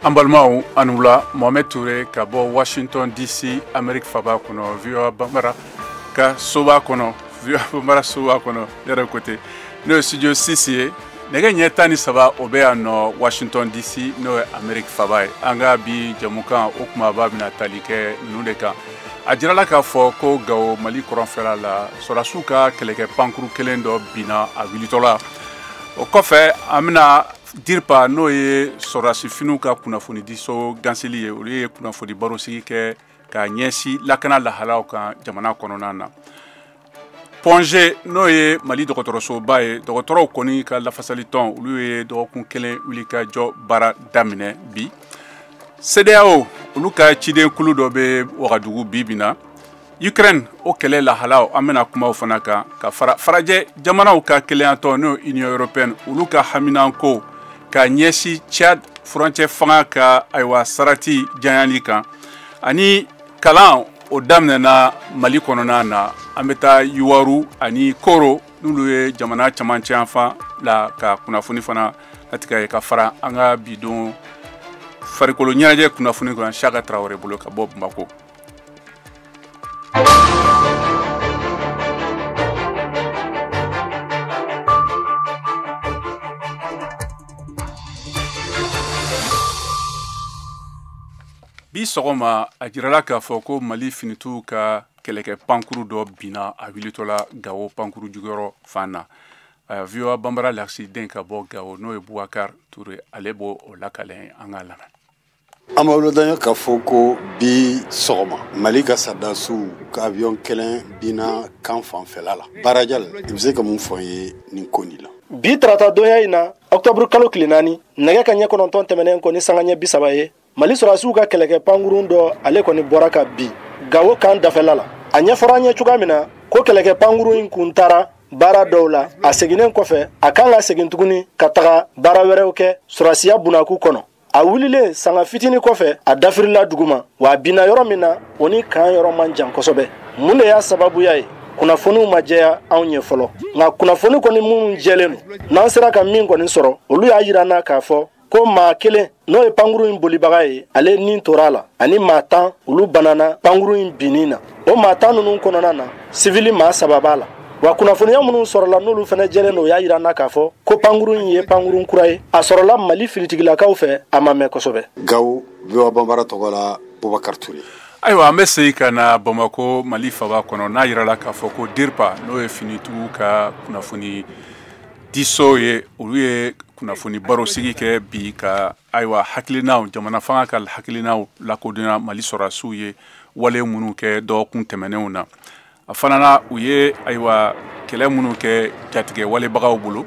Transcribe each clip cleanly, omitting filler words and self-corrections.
An balimaw, a ni wula. Mohamed Touré ka bɔ Washington DC, Amérique faba kɔnɔ, VOA Bambara ka soba kɔnɔ, VOA Bambara soba kɔnɔ yɛrɛ côté, n'o ye studio 6 ye, nɛgɛ ɲɛ 13, o bɛ yan nɔ Washington DC, n'o ye Amérique faba ye. An ka bi jamukan, o kumaba bɛna tali kɛ ninnu de kan. A jirala k'a fɔ ko Gawo, Mali kɔrɔnfɛla la, sɔrɔdasiw ka kɛlɛkɛ pankuru kelen dɔ binna a wulitɔla. O kɔfɛ, an bɛna DIRPA, n'o ye sɔrɔdasi ka kunnafonidiso ganseli ye, olu ye kunnafoni barosigi kɛ ka ɲɛsin lakana lahalaw kan jamana kɔnɔna na. Point G, n'o ye Mali dɔgɔtɔrɔsoba ye, dɔgɔtɔrɔw kɔni ka lafasalitɔn, olu ye dɔgɔkun kelen wuli ka jɔ baara daminɛ bi. CEDEAO, olu ka ciden kulu dɔ bɛ Wagadugu bi bi na. Ukraine, o kɛlɛ lahalaw, an bɛna kumaw fana kan, ka fara farajɛ jamanaw ka kelenyatɔn, n'o ye Union européenne, olu ka haminanko ka ɲɛsin Tchad furancɛ fanga ka, ayiwa, sarati janyali kan. Ani kalan, o daminɛna Mali kɔnɔna na. An bɛ taa Youwarou ani Koro, n'olu ye jamana camancɛ yanfan la, ka kunnafoni fana latigɛ ye, ka fara an ka bi don farikolo ɲɛnajɛ kunnafoni kan, Saka Tarawele bolo ka bɔ Bamako. Bi sɔgɔma, a jirala k'a fɔ ko Mali finitigiw ka kɛlɛkɛ pankuru dɔ binna a wulitɔla Gawo pankuru juguyɔrɔ fan na. VOA Bambara lasigiden ka bɔ Gawo, n'o ye Bubakar Ture, ale b'o o lakale, an k'a lamɛn. An b'a k'a fɔ ko bi sɔgɔma, Mali ka sɔrɔdasiw ka avion kelen binna kan fanfɛla la. Barajal, i bɛ se ka mun fɔ n ye nin ko nin la? Bi tarata donya in na, ɔktɔburu kalo tile 4, nɛgɛ ka ɲɛ 9 tɛmɛnen kɔ ni sanga ɲɛ 30 ye, Mali sɔrɔdasiw ka kɛlɛkɛ pankurun dɔ, ale kɔni bɔra ka bin Gawo kan dafɛla la. A ɲɛfɔra an ye cogoya min na ko kɛlɛkɛ pankurun in kun taara baara dɔw la, a seginnen kɔfɛ, a kan ka segin tuguni ka taga baara wɛrɛw kɛ sɔrɔdasiya bunakun kɔnɔ. A wulilen sanga fitinin kɔfɛ, a dafirila duguma wa, a binna yɔrɔ min na, o ni kan yɔrɔ man jan kosɛbɛ. Mun de y'a sababuya ye? Kunnafoniw ma jɛya anw ye fɔlɔ, nka kunnafoni kɔni minnu jɛlen don, n'an sera ka min kɔni sɔrɔ, olu y'a yira n na k'a fɔ ko maa kelen, n'o ye pankuru in bolibaga ye, ale nin tora a la, ani maa 10, olu banana pankuru in binni na. O maa 10 ninnu kɔnɔna na, sivili maa saba b'a la. Wa kunnafoniya minnu sɔrɔla, n'olu fana jɛlen don, o y'a yira n na k'a fɔ ko pankuru in ye pankurun kura ye, a sɔrɔla Mali finitigilakaw fɛ a ma mɛn kosɛbɛ. Gawo, VOA Bambara tɔgɔ la, Bubakar Ture. Ayiwa, an bɛ segin ka na Bamako, Mali faba kɔnɔ, n'a yirala k'a fɔ ko DIRPA, n'o ye finitigiw ka kunnafoni diso ye, olu ye kunnafoni barosigi kɛ bi ka, ayiwa, hakilinaw, jamana fanga ka hakilinaw lakodɔnya Mali sɔrɔdasiw ye wale minnu kɛ dɔgɔkun tɛmɛnenw na. A fana na, u ye, ayiwa, kɛlɛ minnu kɛ jatigɛ walebagaw bolo.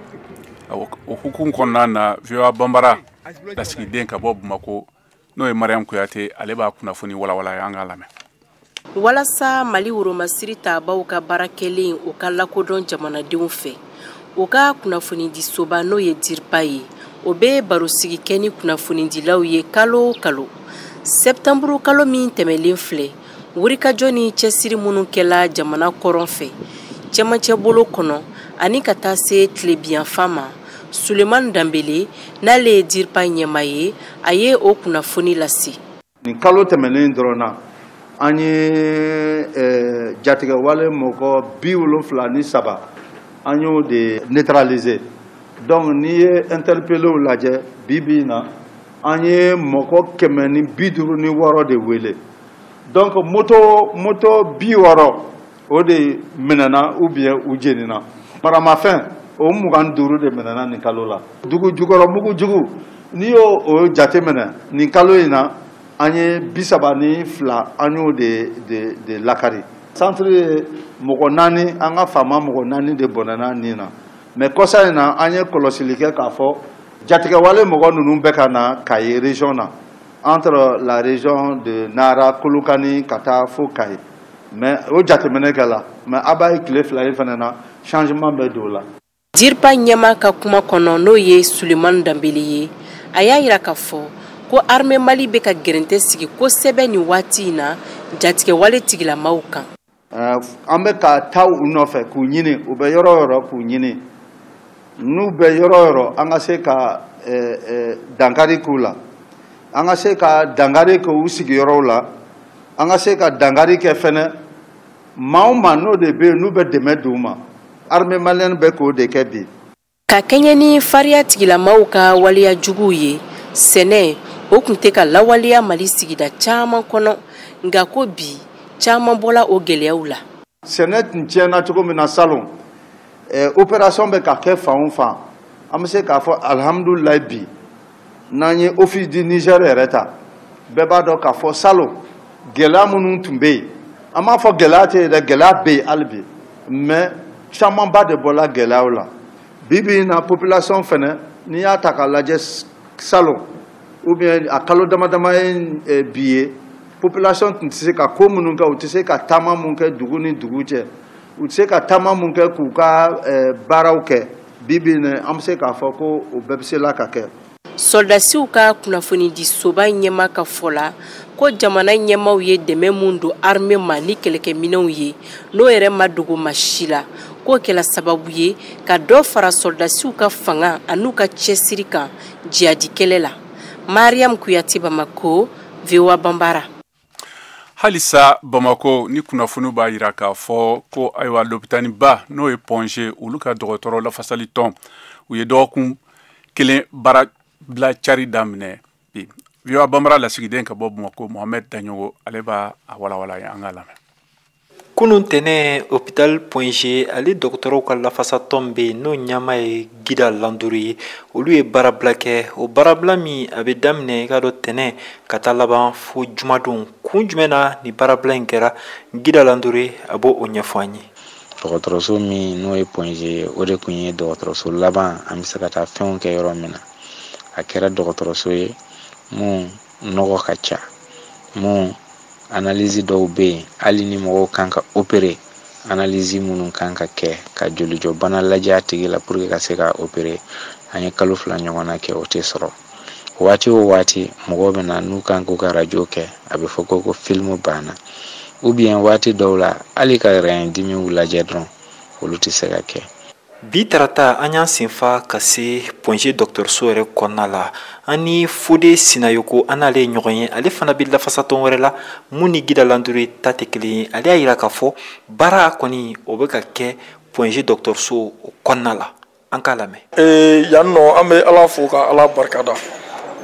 O hukumu kɔnɔna na, VOA Bambara lasigiden ka bɔ Bamako, n'o ye Mariam Kuyate, ale b'a kunnafoni walawala, an k'a lamɛn. Walasa Mali woromasiri tabaw ka baara kɛlen, o ka lakodɔn jamanadenw fɛ, o ka kunnafonidisoba, n'o ye DIRPA ye, o bɛ barosigi kɛ ni kunnafonidilaw ye kalo o kalo. Sɛptanburu kalo min tɛmɛlen filɛ, wulikajɔ ni cɛsiri minnu kɛla jamana kɔrɔn fɛ, cɛmancɛ bolo kɔnɔ ani ka taa se tilebiyanfan ma, Sulemani Danbele, n'ale ye DIRPA ɲɛma ye, a ye o kunnafoni lase. Nin kalo tɛmɛnen dɔrɔn na, an ye jatigɛwale mɔgɔ 73, an y'o de neutraliser. Donc n'i ye interpelléw lajɛ, bi bi in na, an ye mɔgɔ 156 de wele. Donc moto 60, o de minɛna ou bien u jenina. Maramafɛn, o 25 de minɛna nin kalo la. Dugu jukɔrɔ mugu jugu, n'i y'o o jate minɛ, nin kalo in na, an ye 32, an y'o de lakari. Centre ye mɔgɔ naani, an ka faama mɔgɔ naani de bɔnɛna nin na. Mais kɔsa in na, an ye kɔlɔsili kɛ k'a fɔ jatigɛwale mɔgɔ ninnu bɛ ka na Kayi région na, entre la région de Nara, Kolokani ka taa fo Kayi. Mais o jateminɛ kɛla, mais a b'a ye tile 2 in fana na, changement bɛ don o la. DIRPA ɲɛma ka kuma kɔnɔ, n'o ye Sulemani Danbele ye, a y'a yira k'a fɔ ko armée Mali bɛ ka gɛrɛntɛ sigi kosɛbɛ nin waati in na jatigɛwale tigilamaw kan. An bɛ ka taa u nɔfɛ k'u ɲini, u bɛ yɔrɔ o yɔrɔ k'u ɲini, n'u bɛ yɔrɔ o yɔrɔ, an ka se ka dankari k'u la. An ka se ka dankari kɛ u sigiyɔrɔw la, an ka se ka dankari kɛ fɛnɛ maa o maa n'o de bɛ yen n'u bɛ dɛmɛ d'u ma. Armée malienne bɛ k'o de kɛ bi. Ka kɛɲɛ ni fariya tigilamaw ka waleya juguw ye, sɛnɛ o tun tɛ ka lawaleya Mali sigida caman kɔnɔ, nka ko bi caman bɔla o gɛlɛyaw la. Sɛnɛ tun tiɲɛna cogo min na salon, opération bɛ ka kɛ fan o fan, an bɛ se k'a fɔ alihamudulilayi bi n'an ye Office du Niger yɛrɛ ta, bɛɛ b'a dɔn k'a fɔ salon gɛlɛya minnu tun bɛ yen, an b'a fɔ gɛlɛya tɛ yen dɛ, gɛlɛya bɛ yen hali bi, mais camanba de bɔla gɛlɛyaw la. Bi bi in na population fɛnɛ, n'i y'a ta k'a lajɛ salon ou bien a kalo dama dama ye bi ye, population tun tɛ se ka ko minnu kɛ, u tɛ se ka taama mun kɛ dugu ni dugu cɛ, u tɛ se ka taama mun kɛ k'u ka baaraw kɛ, bi bi in na an bɛ se k'a fɔ ko o bɛɛ bɛ se la ka kɛ. Sɔrɔdasiw ka kunnafonidisoba ɲɛmaa ka fɔ la ko jamana ɲɛmaaw ye dɛmɛ mun don armée ma ni kɛlɛkɛminɛnw ye, n'o yɛrɛ ma dogo maa si la, k'o kɛla sababu ye ka dɔ fara sɔrɔdasiw ka fanga an'u ka cɛsiri kan jihadi kɛlɛ la. Mariam Kuyate, Bamako, VOA Bambara. Halisa Bamako ni kunnafoniw b'a yira k'a fɔ ko ayiwa lopitaniba n'o ye Point G, olu ka dɔgɔtɔrɔ lafasali tɔn, u ye dɔgɔkun kelen baara bila cari daminɛ bi. VOA Bambara lasigiden ka bɔ Bamako, Mohamed Daɲogo, ale b'a a walawala ye, an k'a lamɛn. Kunun tɛnɛ, hôpital Point G ale dɔgɔtɔrɔw ka lafasatɔn bɛ yen, n'o ɲɛmaa ye Gida Landuru ye, olu ye baarabila kɛ. O baarabila min a bɛ daminɛ i k'a dɔn tɛnɛ ka taa laban fo jumadon. Kun jumɛn na ni baarabila in kɛra? Gida Landuru, a b'o o ɲɛfɔ an ye. Dɔgɔtɔrɔso min n'o ye Point G ye, o de tun ye dɔgɔtɔrɔso laban an bɛ se ka taa fɛnw kɛ yɔrɔ min na. A kɛra dɔgɔtɔrɔso ye mun nɔgɔ ka ca, mun analyse dɔw bɛ yen, hali ni mɔgɔw kan ka opérer, analyse minnu kan ka kɛ ka jolijɔbana lajɛ a tigi la pour que ka se ka opérer, an ye kalo 2 ɲɔgɔnna kɛ, o tɛ sɔrɔ. Waati o waati mɔgɔw bɛ na n'u kan k'u ka radio kɛ, a bɛ fɔ ko film banna, ou bien waati dɔw la hali ka rein dimiw lajɛ dɔrɔn, olu tɛ se ka kɛ. Bi tarata, an y'an senfa ka se Point G dɔgɔtɔrɔso yɛrɛ kɔnɔna la. An ni Fode Sinayoko, an n'ale ye ɲɔgɔn ye. Ale fana bɛ lafasatɔn wɛrɛ la mun ni Gida Landuru ta tɛ kelen ye. Ale y'a yira k'a fɔ baara kɔni o bɛ ka kɛ Point G dɔgɔtɔrɔso o kɔnɔna la. An k'a lamɛn. Yan nɔ, an bɛ Ala fo ka Ala barikada.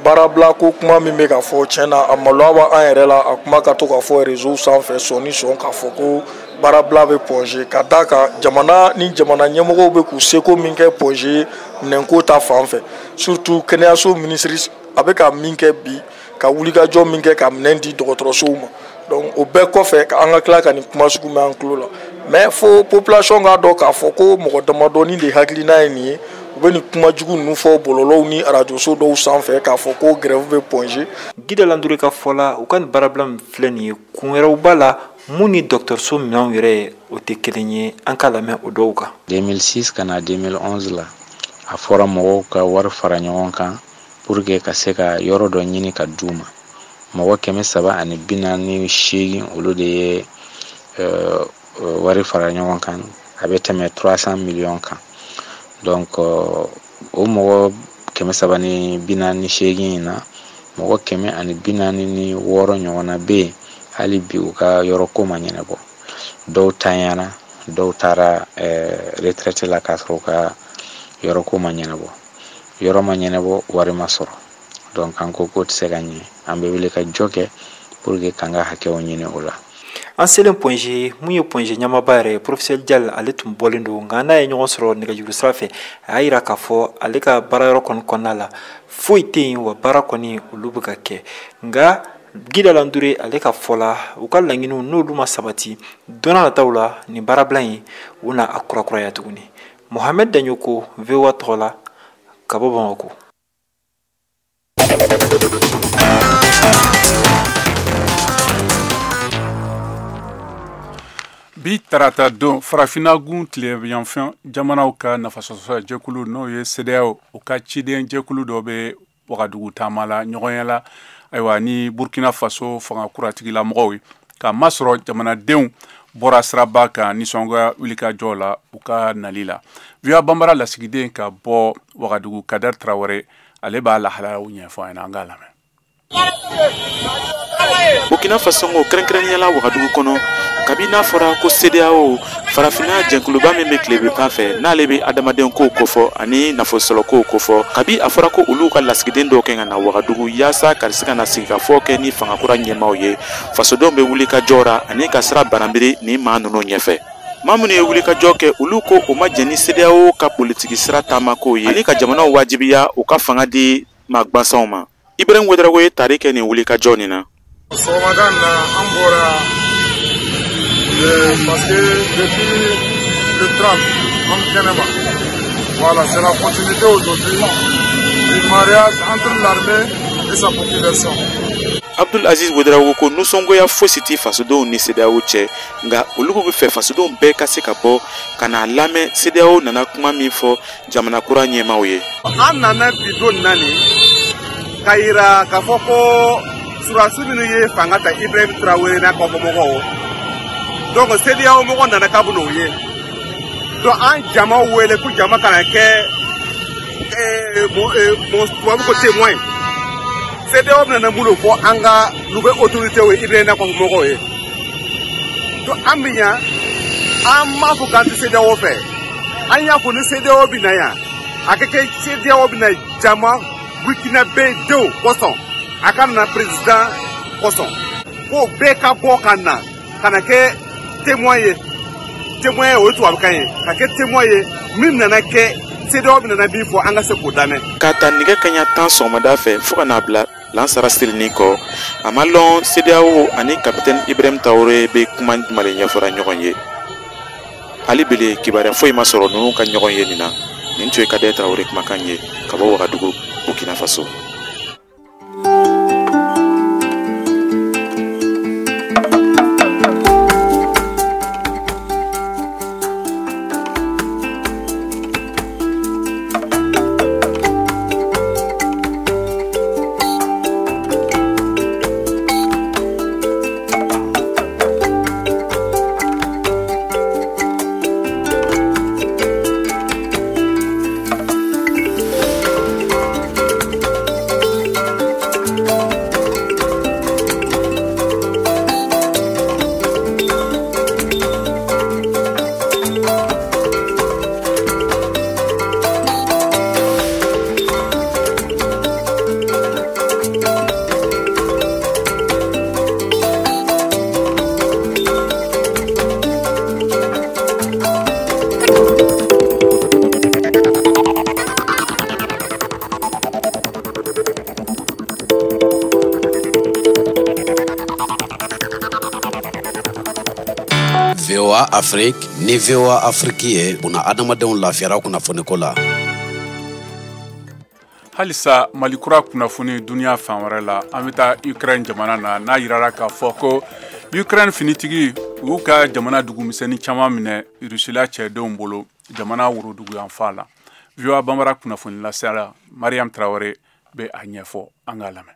Baarabila ko kuma min bɛ ka fɔ, tiɲɛ na a maloya b'an yɛrɛ la, a kuma ka to ka fɔ réseau sanfɛ sɔn ni sɔn k'a fɔ ko baarabila bɛ Point G, ka d'a kan jamana ni jamana ɲɛmɔgɔw bɛ k'u seko min kɛ Point G minɛnko ta fan fɛ, surtout kɛnɛyaso minisiri a bɛ ka min kɛ bi, ka wulikajɔ min kɛ ka minɛn di dɔgɔtɔrɔsow ma. Donc o bɛɛ kɔfɛ, ka an ka tila ka nin kuma sugu mɛn an tulo la, mais fo population k'a dɔn k'a fɔ ko mɔgɔ damadɔni de hakilina ye nin ye. U bɛ nin kuma jugu ninnu fɔ bɔlɔlɔw ni arajoso dɔw sanfɛ k'a fɔ ko grève bɛ Point G. Gida Landuru ka fɔ la, u ka nin baarabila min filɛ nin ye, kun wɛrɛw b'a la mun ni dɔgɔtɔrɔso minɛnw yɛrɛ ye o tɛ kelen ye. An k'a lamɛn o dɔw kan. 2006 ka na 2011 la, a fɔra mɔgɔw ka wari fara ɲɔgɔn kan pour que ka se ka yɔrɔ dɔ ɲini ka d'u ma. Mɔgɔ 348, olu de ye wari fara ɲɔgɔn kan, a bɛ tɛmɛ 300 millions kan. Donc o mɔgɔ 348 in na, mɔgɔ 146 ɲɔgɔnna bɛ yen, hali bi u ka yɔrɔ ko ma ɲɛnabɔ. Dɔw tanyana, dɔw taara retraite la k'a sɔrɔ u ka yɔrɔ ko ma ɲɛnabɔ. Yɔrɔ ma ɲɛnabɔ, wari ma sɔrɔ. Donc an ko k'o tɛ se ka ɲɛ, an bɛ wuli ka jɔ kɛ pour que k'an ka hakɛw ɲini o la. An selen Point G, mun ye Point G ɲɛmaaba yɛrɛ ye, professeur Dial, ale tun bɔlen don, nka n'a ye ɲɔgɔn sɔrɔ nɛgɛjuru sira fɛ, a y'a yira k'a fɔ ale ka baarayɔrɔ kɔni kɔnɔna la foyi tɛ yen, wa baara kɔni olu bɛ ka kɛ. Nka Gida Landure ale ka fɔ la, u ka laɲiniw n'olu ma sabati don n'a nataw la, nin baarabila in u na a kurakuraya tuguni. Mohamed Daɲoko, VOA tɔgɔ la, ka bɔ Bamako. Bi tarata don, Farafinna gun tileyanfan jamanaw ka nafasɔrɔ jɛkulu, n'o ye CEDEAO, u ka ciden jɛkulu dɔ bɛ Wagadugu taama la ɲɔgɔnya la, ayiwa, ni Burkina Faso fanga kuratigilamɔgɔw ye, k'a masɔrɔ jamanadenw bɔra siraba kan nisɔngoya wulikajɔ la u ka nali la. VOA Bambara lasigiden ka bɔ Wagadugu, Kader Tarawele, ale b'a lahalayaw ɲɛfɔ an ɲɛna. An k'a lamɛn. Burkina Faso kɛrɛnkɛrɛnnenya la Wagadugu kɔnɔ, kabi n'a fɔra ko CEDEAO, farafinna jɛnkuluba min bɛ tilebinfan fɛ, n'ale bɛ adamaden kow kofɔ ani nafolosɔrɔkow kofɔ, kabi a fɔra ko olu ka lasigiden dɔw kɛ ka na Wagadugu yaasa ka se ka na sigikafɔ kɛ ni fangakura ɲɛmaaw ye, fasodenw bɛ wuli ka jɔ ra ani ka sira bananbiri ni maa ninnu ɲɛfɛ. Maa minnu ye wulikajɔ kɛ, olu ko u ma jɛn ni CEDEAO ka politiki sira taamakow ye ani ka jamanaw wajibiya u ka fanga di maa gansanw ma. Ibrahim Ouedraogo ye tari kɛ nin wulikajɔ nin na. Sɔgɔmada in na an bɔra parce que depuis le 30 an kɛnɛma. Voilà, c'est la continuité aujourd'hui du mariage entre l'armée et sa population. Abdul Aziz Ouedraogo ko nisɔngoya fosi tɛ fasodenw ni CEDEAO cɛ, nka olu bɛ fɛ fasodenw bɛɛ ka se ka bɔ ka n'a lamɛn CEDEAO nana kuma min fɔ jamana kura ɲɛmaaw ye. An nana bi don na nin ka yira k'a fɔ ko surasi minnu ye fanga ta Ibrahim Traoré n'a kɔfɛmɔgɔw, donc CEDEAO mɔgɔ nana k'a bɛ n'o ye, donc an jama wele ko jama kana kɛ tubabu ko témoin. CEDEAO bɛna mun de fɔ an ka nouvelle autorité ye, Ibrahim n'a kɔfɛmɔgɔw ye? Donc an bɛ yan, an m'a fɔ k'an tɛ CEDEAO fɛ, an y'a fɔ ni CEDEAO bɛ na yan, a ka kɛ CEDEAO bɛ na jama Burkinabé denw kosɔn, a ka na président kosɔn, ko bɛɛ ka bɔ ka na ka na kɛ témoin ye. Témoin ye, o ye tubabukan ye, ka kɛ témoin ye min nana kɛ CEDEAO bɛna min fɔ, an ka se k'o lamɛn. K'a ta nɛgɛ kanɲɛ 10 sɔgɔmada fɛ fo ka n'a bila lansara sirinin kɔ, a ma lɔn CEDEAO ani capitaine Ibrahim Traoré bɛ kuma jumɛn de ɲɛfɔra ɲɔgɔn ye. Hali bele kibaruya foyi ma sɔrɔ ninnu ka ɲɔgɔn ye nin na. Nin tun ye Kader Traoré kumakan ye ka bɔ Wagadugu, Burkina Faso. VOA Afrique ni VOA Afrique ye buna adamadenw lafiyara kunnafoniko la. Halisa Mali kura kunnafoni duniya fan wɛrɛ la, an bɛ taa Ukraine jamana na, n'a yirara k'a fɔ ko Ukraine finitigi u y'u ka jamana dugumisɛnnin caman minɛ Rusila cɛdenw bolo jamana woroduguyanfan la. VOA Bambara kunnafoni lasela Mariam Traoré bɛ a ɲɛfɔ, an k'a lamɛn.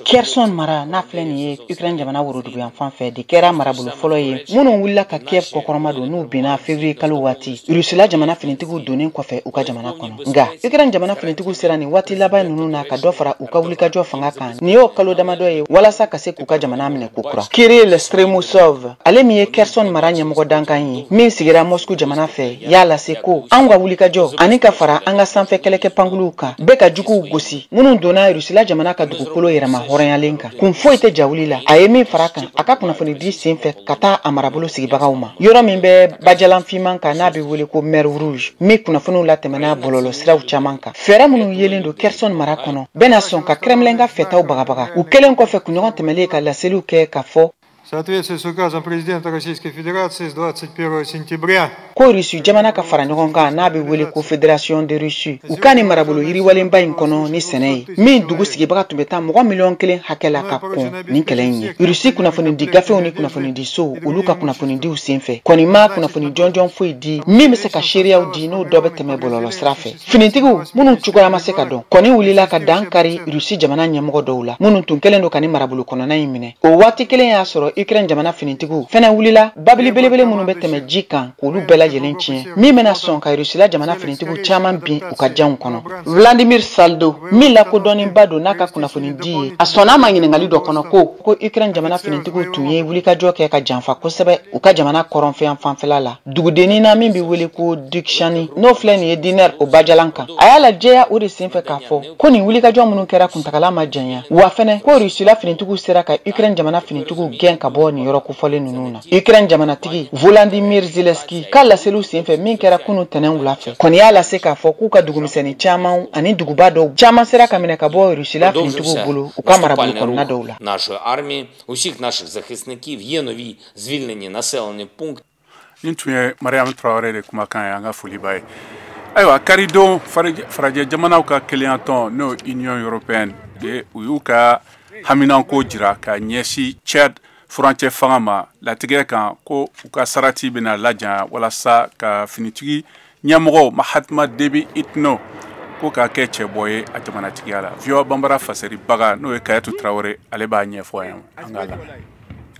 Kherson mara n'a filɛ nin ye Ukraine jamana woroduguyanfan fɛ de kɛra marabolo fɔlɔ ye minnu wulila ka Kiev kɔkɔrɔma don n'u binna février kalo waati Rusila jamana finitigiw donnen kɔfɛ u ka jamana kɔnɔ. Nka Ukraine jamana finitigiw sera nin waati laban ninnu na ka dɔ fara u ka wulikajɔ fanga kan nin y'o kalo damadɔ ye walasa ka se k'u ka jamana minɛ kokura. Kirill Stremousov, ale min ye Kherson mara ɲɛmɔgɔ dankan ye min sigira Moscou jamana fɛ, y'a lase ko anw ka wulikajɔ ani ka fara an ka sanfɛ kɛlɛkɛ pankuluw kan bɛɛ ka juguw gosi minnu donna Rusila jamana ka dugukolo yɛrɛma hɔrɔnyalen kan, kun foyi tɛ jawuli la. A ye min fara kan a ka kunnafonidi sen fɛ ka taa a marabolo sigibagaw ma, yɔrɔ min bɛ bajalan finman kan n'a bɛ wele ko Mer Rouge, min kunnafoniw latɛmɛna bɔlɔlɔsiraw caman kan. Fɛɛrɛ minnu yelen don Kherson mara kɔnɔ bɛna sɔn ka Kremlin ka fɛtaw bagabaga u kɛlen kɔfɛ kunɲɔgɔn tɛmɛlen ka laseliw kɛ k'a fɔ В соответствии с указом президента Российской Федерации с 21 сентября. Ko Russie jamana ka fara ɲɔgɔn kan n'a bɛ wele ko Fédération de Russie, u ka nin marabolo yiriwalenba in kɔnɔ ni sɛnɛ ye min dugu sigibaga tun bɛ taa mɔgɔ 1 miliyɔn hakɛ la ka kɔn nin kɛlɛ in ɲɛ. Russie kunnafonidi gafew ni kunnafonidisow olu ka kunnafonidiw senfɛ kɔni ma kunnafoni jɔnjɔn foyi di min bɛ se ka seereyaw di n'o dɔ bɛ tɛmɛ bɔlɔlɔ sira fɛ. Finitigiw minnu cogoya ma se ka dɔn kɔni wulila ka dan kari Russie jamana ɲɛmɔgɔ dɔw la minnu tun kɛlen don ka nin marabolo kɔnɔna in minɛ. O waati kelen y'a sɔrɔ Ukraine jamana finitigiw fɛnɛ wulila babili belebele minnu bɛ tɛmɛ ji kan k'olu bɛɛ lajɛlen tiɲɛ, min bɛna sɔn ka Rusila jamana finitigiw caman bin u ka janw kɔnɔ. Vladimir Saldo, min lakodɔnnenba don n'a ka kunnafonidi ye, a sɔnna a ma ɲininkali dɔ kɔnɔ ko Ukraine jamana finitigiw tun ye wulikajɔ kɛ ka janfa kosɛbɛ u ka jamana kɔrɔnfɛyan fanfɛla la, dugudennin na min bɛ wele ko Dukshani, n'o filɛ nin ye Diner o bajalan kan. A y'a lajɛya o de senfɛ k'a fɔ ko nin wulikajɔ minnu kɛra kuntagala ma janya, wa fɛnɛ ko Rusila finitigiw sera ka Ukraine jamana finitigiw gɛn ka bɔ nin yɔrɔ kofɔlen ninnu na. Ukraine jamanatigi Volodymyr Zelensky ka laseliw senfɛ min kɛra kunun tɛnɛn wula fɛ, kɔni y'a lase k'a fɔ k'u ka dugumisɛnnin caman ani duguba dɔw caman sera ka minɛ ka bɔ Rusila finitigiw bolo u ka marabolo kɔnɔna dɔw la. Nin tun ye Mariam Traoré de kumakan ye, an ka foli b'a ye. Ayiwa, karidon farajɛ jamanaw ka kelenya tɔn, n'o Union européenne de, u y'u ka haminanko jira ka ɲɛsin Tchad furancɛ fanga ma latigɛ kan ko u ka sarati bɛna lajanya walasa ka finitigi ɲɛmɔgɔ Mahatma Déby Itno ko k'a kɛ cɛbɔ ye a jamanatigiya la. VOA Banbara faseribaga, n'o ye Kayatu Traoré, ale b'a ɲɛfɔ an ye, an k'a lamɛn.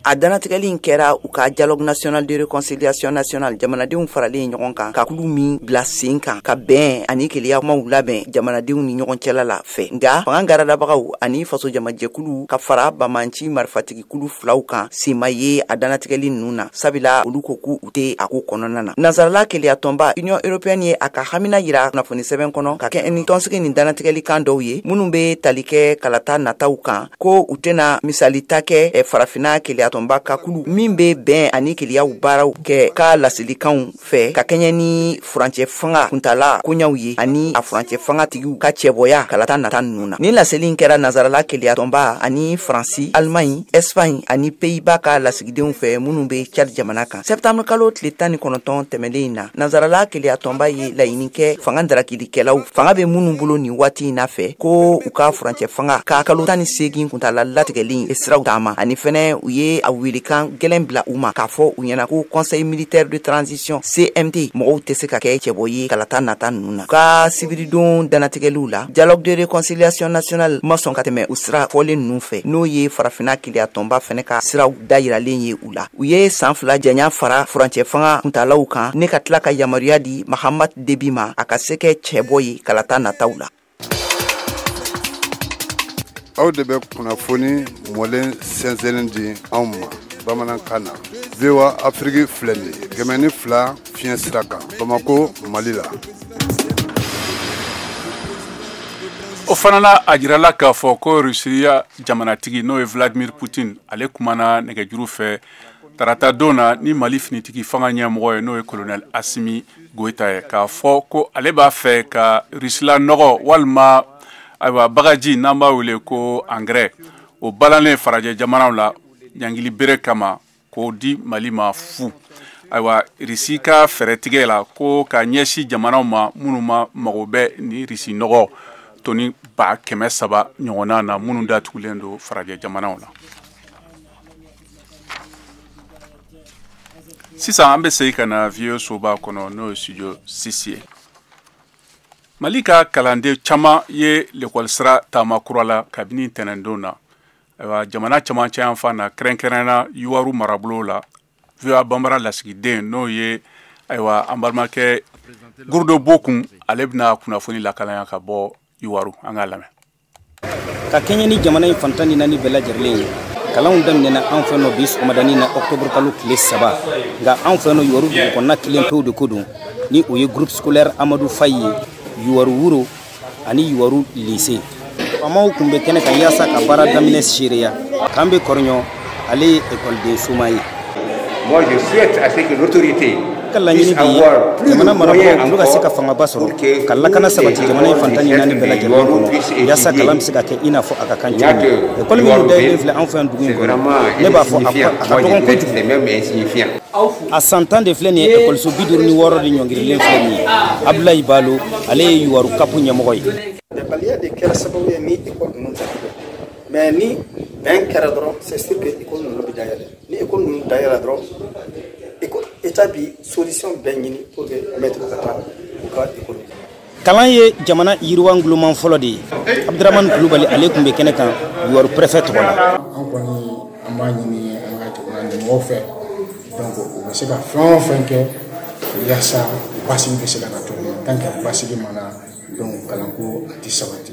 A dannatigɛli in kɛra u ka Dialogue national de réconciliation nationale, jamanadenw faralen ɲɔgɔn kan ka kulu min bila sen kan ka bɛn ani keleya kumaw labɛn jamanadenw ni ɲɔgɔn cɛla la fɛ. Nka fanga garadabagaw ani faso jamajɛkulu ka fara bamanci marifatigikulu filaw kan senma ye a dannatigɛli ninnu na, sabula olu ko k'u tɛ a ko kɔnɔna na. Nansarala keleyatɔnba Union européenne ye a ka hamina yira kunnafoni sɛbɛn kɔnɔ ka kɛ ni tɔnsigi nin dannatigɛli kan dɔw ye minnu bɛ tali kɛ kalata nataw kan, ko u tɛna misali ta kɛ farafinna keleyatɔnba ka kulu min bɛ bɛn ani keleyaw baaraw kɛ ka laselikanw fɛ ka kɛɲɛ ni furancɛ fanga kuntala koɲaw ye ani a furancɛ fanga tigiw ka cɛbɔya kalata nata ninnu na. Ni laseli in kɛra nansarala keleyatɔnba ani Faransi, Allemagne, Espagne ani Pays-Bas ka lasigidenw fɛ minnu bɛ Tchad jamana kan. Septembre kalo tile 19 tɛmɛnen in na, nansarala keleyatɔnba ye laɲini kɛ fanga darakilikɛlaw fanga bɛ minnu bolo nin waati in na fɛ, ko u ka furancɛ fanga ka kalo 18 kuntala latigɛlen siraw taama, ani fɛnɛ u ye a welekan gɛlɛn bila u ma k'a fɔ u ɲɛna ko Conseil militaire de transition CMT mɔgɔw tɛ se ka kɛ cɛbɔ ye kalata nata ninnu na. Ka sibiridon dannatigɛliw la, Dialogue de réconciliation nationale ma sɔn ka tɛmɛ u sira fɔlen ninnu fɛ, n'o ye farafinna keleyatɔnba fɛnɛ ka siraw dayiralen ye u la. U ye san 2 janya fara furancɛ fanga kuntalaw kan ne ka tila ka yamaruya di Mahamat Déby ma a ka se kɛ cɛbɔ ye kalata nataw la. Aw de bɛ kunnafoni mɔlen sɛnsɛnnen di anw ma bamanankan na. VOA Afrique filɛ nin ye 102 fiɲɛ sira kan, Bamako, Mali la. O fana na, a jirala k'a fɔ ko Rusiya jamanatigi, n'o ye Vladimir Poutine, ale kumana nɛgɛjuru fɛ tarata don na ni Mali finitigi fanga ɲɛmɔgɔ ye, n'o ye colonel Assimi Goïta ye, k'a fɔ ko ale b'a fɛ ka Rusila nɔgɔ walima ayiwa bagaji n'an b'a wele ko engrais, o balannen farajɛ jamanaw la ɲangili bere kama, k'o di Mali ma fu. Ayiwa, Risi ka fɛɛrɛtigɛ la ko ka ɲɛsin jamanaw ma minnu ma mago bɛ ni Risi nɔgɔ toni 300,000 ɲɔgɔnna na minnu datugulen don farajɛ jamanaw la. Sisan an bɛ segin ka na VOA soba kɔnɔ, n'o ye studio 6 ye. Mali ka kalanden caman ye lekɔli sira taama kura la kabini tɛnɛndon na. Ayiwa, jamana camancɛ yan fan na, kɛrɛnkɛrɛnnena Youwarou marabolo la, VOA Banbara lasigiden, n'o ye ayiwa an balimakɛ Gurudo Bokun, ale bɛna kunnafoni lakalanya ka bɔ Youwarou, an k'a lamɛn. Ka kɛɲɛ ni jamana in fantan ni naani bɛɛ lajɛlen ye, kalanw daminɛna an fɛ nɔ bi sɔgɔmadanin na, octobre kalo tile 3. Nka an fɛ nɔ Youwarou dugu kɔnɔna kelen pewu de ko don, ni o ye groupe scolaire Amadou Faye ye, Youwarou Wuro ani Youwarou lycée. Faamaw tun bɛ kɛnɛ kan yaasa ka baara daminɛ seereya. K'an bɛ kɔrɔɲɔ, ale ye ekɔliden soma ye. Moi, je souhaite à ce que l'autorité Ka laɲini de ye jamana marabagaw olu ka se ka fangaba sɔrɔ ka lakana sabati jamana in fantan ni naani bɛɛ lajɛlen kɔnɔ, yaasa kalan bɛ se ka kɛ i n'a fɔ a ka kan cogo min. Ekɔli minnu dayɛlɛlen filɛ an fɛ yan dugu in kɔnɔ, ne b'a fɔ a ka dɔgɔn kojugu. A san 10 de filɛ nin ye, ekɔliso 56 de ɲɔngirilen filɛ nin ye. Abdoulaye Balo, ale ye Youwarou CAP ɲɛmɔgɔ ye. Bɛnbaliya de kɛra sababu ye ni ekɔli ninnu datugu, mais ni bɛn kɛra dɔrɔn, c'est sûr que ekɔli ninnu bɛ dayɛlɛ. Ni ekɔli ninnu dayɛlɛ dɔrɔn, État bi solution bɛɛ ɲini pour que maître ka taa u ka école. Kalan ye jamana yiriwa nguloman fɔlɔ de ye. Abdramane Kulubali, ale tun bɛ kɛnɛ kan Youwarou préfet tɔgɔ la. An kɔni an b'a ɲini an ka ka jamana ɲɛmɔgɔw fɛ. Donc u bɛ se ka fɛn o fɛn kɛ yaasa basigi bɛ se ka na cogo min na, tant que basigi ma na, donc kalanko a tɛ sabati.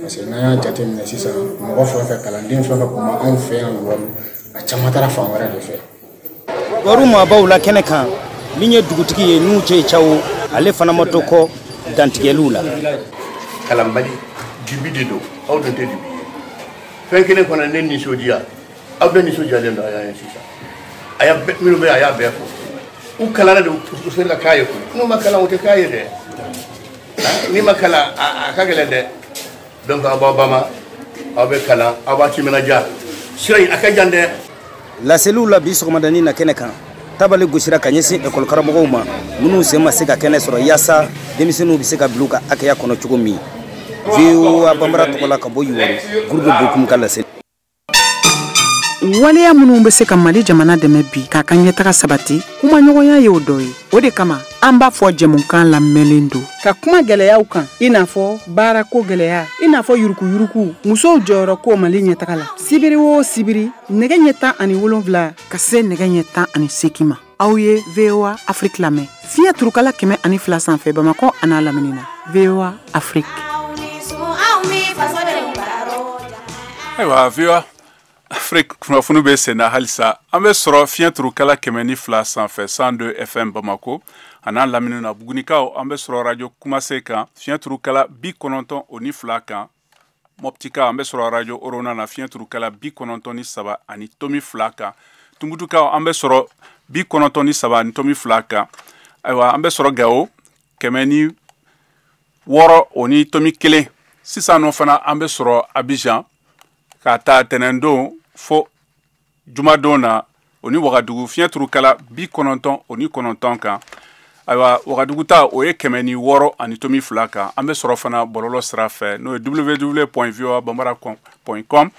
Parce que n'an y'a jateminɛ sisan, mɔgɔ fɛn fɛn, kalanden fɛn fɛn kun b'anw fɛ yan Youwarou, a caman taara fan wɛrɛ de fɛ. Youwarou maabaw la kɛnɛ kan, min ye dugutigi ye n'u cɛ Cawo, ale fana ma to kɔ dantigɛliw la. Kalanbali dibi de don, aw dun tɛ dibi ye. Fɛn kelen fana ne nisɔndiya, aw bɛɛ nisɔndiyalen don a y'a ye sisan. A y'a minnu bɛ a y'a bɛɛ fɔ. U kalanna de, u sera ka k'a ye koyi. N'u ma kalan, u tɛ k'a ye dɛ. N'i ma kalan, a ka gɛlɛn dɛ. Donc aw b'aw bama, aw bɛ kalan, aw b'a timinadiya. Sira in a ka jan dɛ. Laseliw la bi sɔgɔmadanin na kɛnɛ kan, tabali gosira ka ɲɛsin ekɔli karamɔgɔw ma minnu sen ma se ka kɛnɛ sɔrɔ yaasa denmisɛnninw bɛ se ka bila u ka hakɛya kɔnɔ cogo min. VOA Bambara tɔgɔ la ka bɔ Youwarou, Gurudo Bokum ka laseli. Waleya minnu bɛ se ka Mali jamana dɛmɛ bi k'a ka ɲɛtaga sabati, kumaɲɔgɔnya y'o dɔ ye. O de kama an b'a fɔ jɛmukan lamɛnlen don ka kuma gɛlɛyaw kan, i n'a fɔ baarako gɛlɛya, i n'a fɔ yurukuyuruku, musow jɔyɔrɔ ko Mali ɲɛtaga la. Sibiri o sibiri, nɛgɛ ɲɛ 17 ka se nɛgɛ ɲɛ 18 ma, aw ye VOA Afrique lamɛn fiɲɛ turukala 102 sanfɛ Bamakɔ an'a lamini na. VOA Afrique. Ayiwa, VOA Afrique kunnafoni bɛ sen na halisa. An bɛ sɔrɔ fiɲɛ turukala 102 sanfɛ, 102 FM Bamako a n'a lamini na. Bugunikaw, an bɛ sɔrɔ radio Kumase kan, fiɲɛ turukala 92 kan. Moptikaw, an bɛ sɔrɔ radio Orona na, fiɲɛ turukala 93.2 kan. Tumutukaw, an bɛ sɔrɔ 93.2 kan. Ayiwa, an bɛ sɔrɔ Gawo 106.1. Sisan nɔ fana an bɛ sɔrɔ Abidjan ka taa tɛnɛndon fo jumadon na, o ni Wagadugu fiɲɛ turukala 99 kan. Ayiwa, Wagadugu ta o ye 106.2 kan. An bɛ sɔrɔ fana bɔlɔlɔ sira fɛ, n'o ye www.voabambara.com,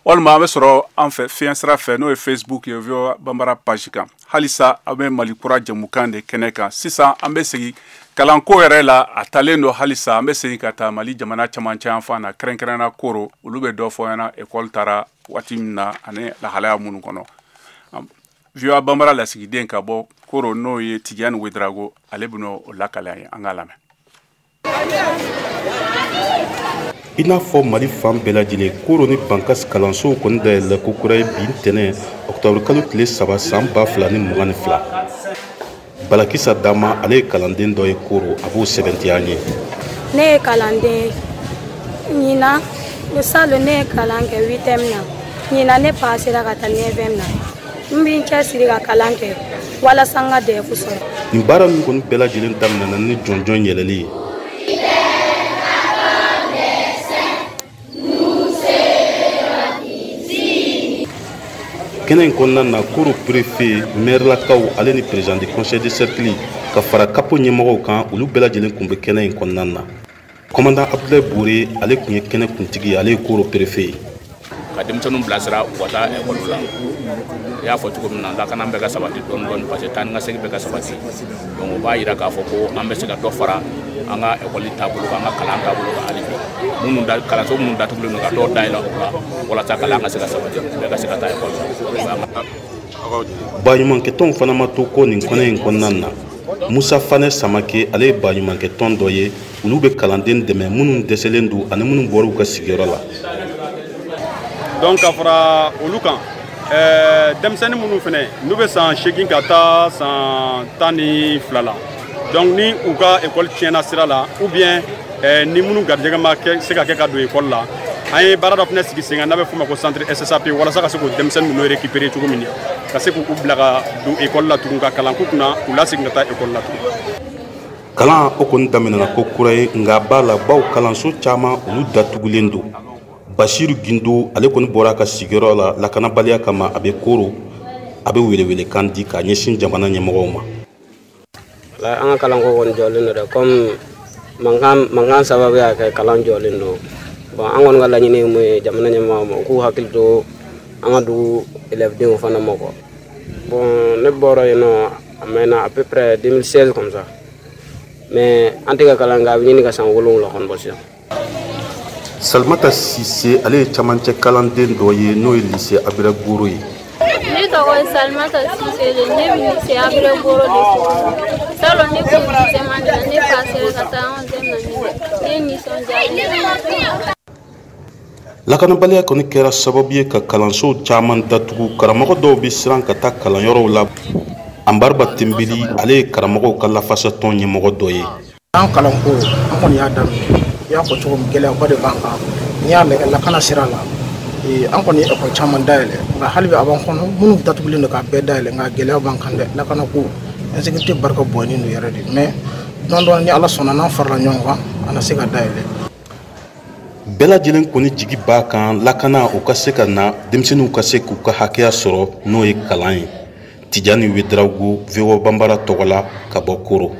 walima an bɛ sɔrɔ an fɛ fiɲɛ sira fɛ, n'o ye Facebook ye, VOA Bambara page kan. Halisa aw bɛ Mali kura jɛmukan de kɛnɛ kan. Sisan an bɛ segin kalanko yɛrɛ la, a talen don halisa. An bɛ segin ka taa Mali jamana camancɛ yanfan na, kɛrɛnkɛrɛnna Koro, olu bɛ dɔ fɔ ɲɛna ekɔli taara waati min na ani lahalaya minnu kɔnɔ. VOA Bambara lasigiden ka bɔ Koro, n'o ye Tidiane Ouedraogo, ale bɛna o lakale an ye, an k'a lamɛn. I n'a fɔ Mali fan bɛɛ lajɛlen, Koro ni Bankas kalansow kɔni dayɛlɛla ko kura ye bi ntɛnɛn ɔkutɔburu kalo tile 3 san 2022. Balakisa Dama, ale ye kalanden dɔ ye Koro, a b'o sɛbɛntiya an ye. Ne ye kalanden ɲinan, salon ne ye kalan kɛ 8e na, ɲinan ne pasera ka taa 9e na. N bɛ n cɛsiri ka kalan kɛ walasa n ka DEF sɔrɔ. Nin baara ninnu kɔni bɛɛ lajɛlen daminɛna ni jɔnjɔn yɛlɛli ye. Kɛnɛ in kɔnɔna na, Koro préfet, maire-lakaw, ale ni président du conseil de cercle ka fara kapo ɲɛmɔgɔw kan, olu bɛɛ lajɛlen kun bɛ kɛnɛ in kɔnɔna na. Commandant Abdoulaye Bouré, ale kun ye kɛnɛ kuntigi ye, ale ye Koro préfet ye. Ka denmisɛnninw bilasira u ka taa ekɔli la. I y'a fɔ cogo min na, lakana bɛ ka sabati dɔɔni dɔɔni, parce que taa ni ka segin bɛ ka sabati. Donc o b'a yira k'a fɔ ko an bɛ se ka dɔ fara an ka ekɔli taabolo kan, an ka kalan taabolo kan hali bi. Minnu da kalanso minnu datugulen don, ka dɔw dayɛlɛ o la walasa kalan ka se ka sabati, bɛɛ ka se ka taa ekɔli la. Baɲumankɛtɔnw fana ma to kɔ nin kɔnɛ in kɔnɔna na. Musa Fanɛ Samake, ale ye baɲumankɛtɔn dɔ ye, olu bɛ kalanden dɛmɛ minnu dɛsɛlen don ani minnu bɔra u ka sigiyɔrɔ la. Donc ka fara olu kan, denmisɛnnin minnu fɛnɛ n'u bɛ san 8 ka taa san 12 la, donc ni u ka ekɔli tiɲɛna sira la, ou bien ni minnu garijɛgɛ ma se ka kɛ ka don ekɔli la, an ye baara dɔ fɛnɛ sigi sen kan n'a bɛ f'o ma ko centre SSAP, walasa ka se k'o denmisɛnnin ninnu récupérer cogo min na, ka se k'u bila ka don ekɔli la tugun, ka kalanko kunna k'u lasegin ka taa ekɔli la tugun. Kalan o kɔni daminɛna ko kura ye, nka b'a la baw kalanso caman olu datugulen don. Basiru Gindo, ale kɔni bɔra a ka sigiyɔrɔ la lakanabaliya kama, a bɛ Koro, a bɛ welewelekan di k'a ɲɛsin jamana ɲɛmɔgɔw ma. An ka kalanko kɔni jɔlen don dɛ, komi mankan sababu y'a kɛ kalan jɔlen don. Bon, an kɔni ka laɲini ye mun ye jamana ɲɛmɔgɔw ma, u k'u hakili to an ka dugu élèves fana ma quoi. Bon, ne bɔra yen nɔ a mɛnna à peu près 2016 comme ça, mais an tɛ ka kalan kɛ, a bɛ ɲini ka san 7 kɔni bɔ sisan. Salimata Sise, ale ye camancɛ kalanden dɔ ye, n'o ye lycée Abira Goro ye. Ne tɔgɔ tɔgɔ ye Salimata Sise de, ne bɛ lycée Abreu Boro de Koro. Salon ne kun dixième année la, ne passera ka taa onzième na ɲinɛ. Ne nisɔndiyalen. Lakanabaliya kɔni kɛra sababu ye ka kalansow caman datugu. Karamɔgɔ dɔw bɛ siran ka taa kalanyɔrɔw la. Anbariba Tenbeli, ale ye karamɔgɔw ka lafasatɔn ɲɛmɔgɔ dɔ ye. An kalanko, an kɔni y'a daminɛ, i y'a fɔ cogo min, gɛlɛyaba de b'an kan. N'i y'a lajɛ lakana sira la, an kɔni ye ekɔli caman dayɛlɛ, nka hali bi a b'an kɔnɔ minnu datugulen don k'a bɛɛ dayɛlɛ, nka gɛlɛya b'an kan dɛ. Lakanako, insécurité barika bonyalen don yɛrɛ de, mais dɔɔni dɔɔni, ni Ala sɔnna, n'an farala ɲɔgɔn kan, an na se ka dayɛlɛ. Bɛɛ lajɛlen kɔni jigi b'a kan lakana u ka se ka na, denmisɛnninw ka se k'u ka hakɛya sɔrɔ, n'o ye kalan ye. Tijani Wedarago, VOA Banbara tɔgɔ la ka bɔ Koro.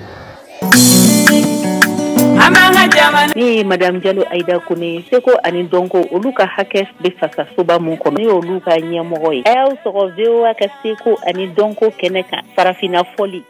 Ne ye Madame Jalo Ayida Kone, seko ani dɔnko olu ka hakɛ bɛ fasa soba mun kɔnɔ, ne y'olu ka ɲɛmɔgɔ ye. A y'aw sɔgɔ VOA ka seko ani dɔnko kɛnɛ kan, farafinna fɔli,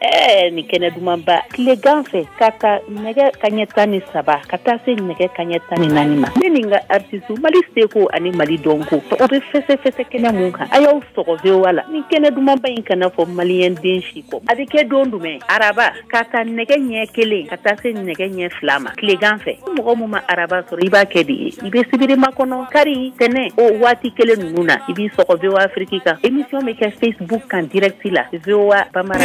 nin kɛnɛ dumanba, tilegan fɛ ka ta nɛgɛ kaɲɛ 13 ka taa se nɛgɛ kaɲɛ 14 ma. Ne ni n ka artiste, Mali seko ani Mali dɔnko, o bɛ fɛsɛfɛsɛ kɛnɛ mun kan, a y'aw sɔgɔ VOA la. Nin kɛnɛ dumanba in kana fɔ maliyɛn den si kɔ. A bɛ kɛ don jumɛn? Araba, ka ta nɛgɛ ɲɛ 1 ka taa se nɛgɛ ɲɛ 2 ma tilegan fɛ. Mɔgɔ mun ma araba sɔrɔ, i b'a kɛ de ye, i bɛ sibiri makɔnɔ, kari, tɛnɛ, o waati kelen ninnu na, i b'i sɔgɔ VOA Afrique kan. Émission bɛ kɛ Facebook kan direct la, VOA Bambara.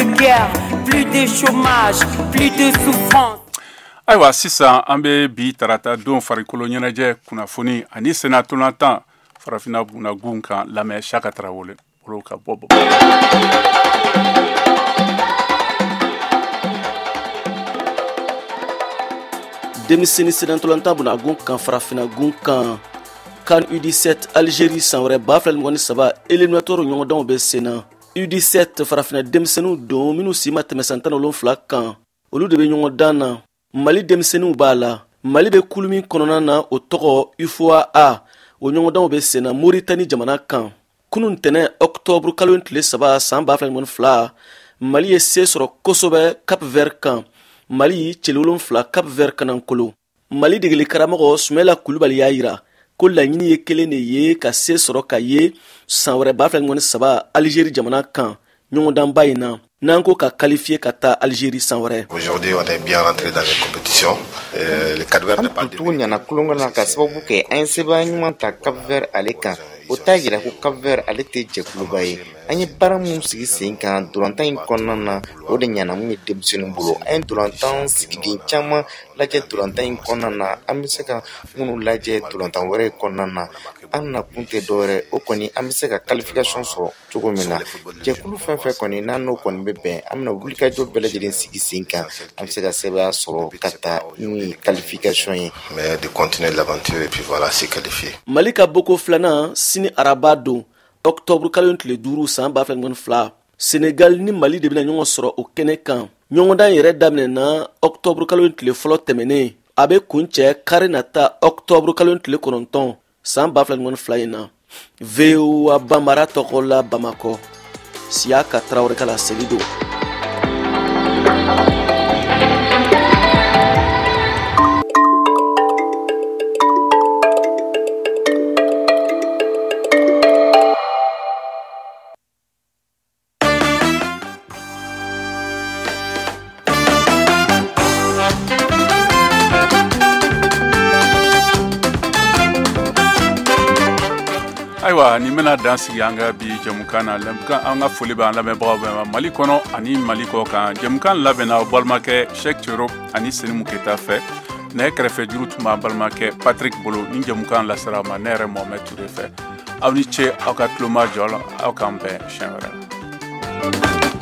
Plus de chômage, plus de souffrance. Ayiwa, sisan an bɛ bi tarata don farikolo ɲɛnajɛ kunnafoni ani senatɔntan farafinna bunnagun kan lamɛn Saka Tarawele bolo ka bɔ. Denmisɛnnin senatɔlanta bunnagun kan farafinna gun kan, CAN U17 Algérie san wɛrɛ 2023 éliminatoire ɲɔgɔndanw bɛ sen na. U17 farafinna denmisɛnninw don minnu si ma tɛmɛ san 17 kan, olu de bɛ ɲɔgɔndan na. Mali denmisɛnninw b'a la. Mali bɛ kulu min kɔnɔna na, o tɔgɔ UFOA A. O ɲɔgɔndanw bɛ sen na Moritani jamana kan. Kunun tɛnɛ, octobre kalo tile 3 san 2022, Mali ye se sɔrɔ kosɛbɛ Cap Vert kan, Mali celu 7, Cap Vert kanankolo. Mali degeli karamɔgɔ Sumɛla Kulubali y'a yira ko laɲini ye kelen de ye, ka se sɔrɔ ka ye san wɛrɛ 2023 Algérie jamana kan ɲɔgɔndanba in na, n'an ko ka qualifier ka taa Algérie san wɛrɛ. Aujourd'hui, on est bien rentré dans les compétitions. Le Cap-Vert An kuntugu ɲana tulonkɛ na ka sababu kɛ an ye sebaaya ɲuman ta Cap-Vert ale kan. O t'a yira ko Cap-Vert ale tɛ jɛkuluba ye. An ye baara mun sigi sen kan dolantan in kɔnɔna na, o de ɲana mun ye denmisɛnninw bolo. An ye dolantan sigiden caman lajɛ dolantan in kɔnɔna na, an bɛ se ka minnu lajɛ dolantan wɛrɛ kɔnɔna na. An nakun tɛ dɔwɛrɛ, o kɔni an bɛ se ka qualification sɔrɔ cogo min na. Jɛkulu fɛn fɛn kɔni n'an n'o kɔni bɛ bɛn, an bɛna wulikajɔ bɛɛ lajɛlen sigi sen kan, an bɛ se ka sebaaya sɔrɔ ka taa ni qualification ye. Mais de continuer l'aventure et puis voilà, se qualifier. Mali ka boko filanan sini araba don, octobre kalo tile 5 san 2022, Senegal ni Mali de bɛna ɲɔgɔn sɔrɔ o kɛnɛ kan. Ɲɔgɔndan yɛrɛ daminɛna octobre kalo tile fɔlɔ tɛmɛnen, a bɛ kuncɛ kari nata, octobre kalo tile 9 san 2022 in na. VOA Banbara tɔgɔ la Bamakɔ, Siyaka Tarawele ka laseli don. Ayiwa, nin bɛna dan sigi an ka bi jɛmukan na. An ka foli b'an lamɛnbagaw bɛɛ ma Mali kɔnɔ ani Mali kɔ kan. Jɛmukan labɛnna aw balimakɛ Cheick Cero ani Senimu Keta fɛ. Nɛgɛ kɛrɛfɛ juru tun b'an balimakɛ Patrick bolo. Ni jɛmukan lasera aw ma ne yɛrɛ Mohamed Toure fɛ. Aw ni ce aw ka tulomajɔ la. Aw k'an bɛn siɲɛ wɛrɛ.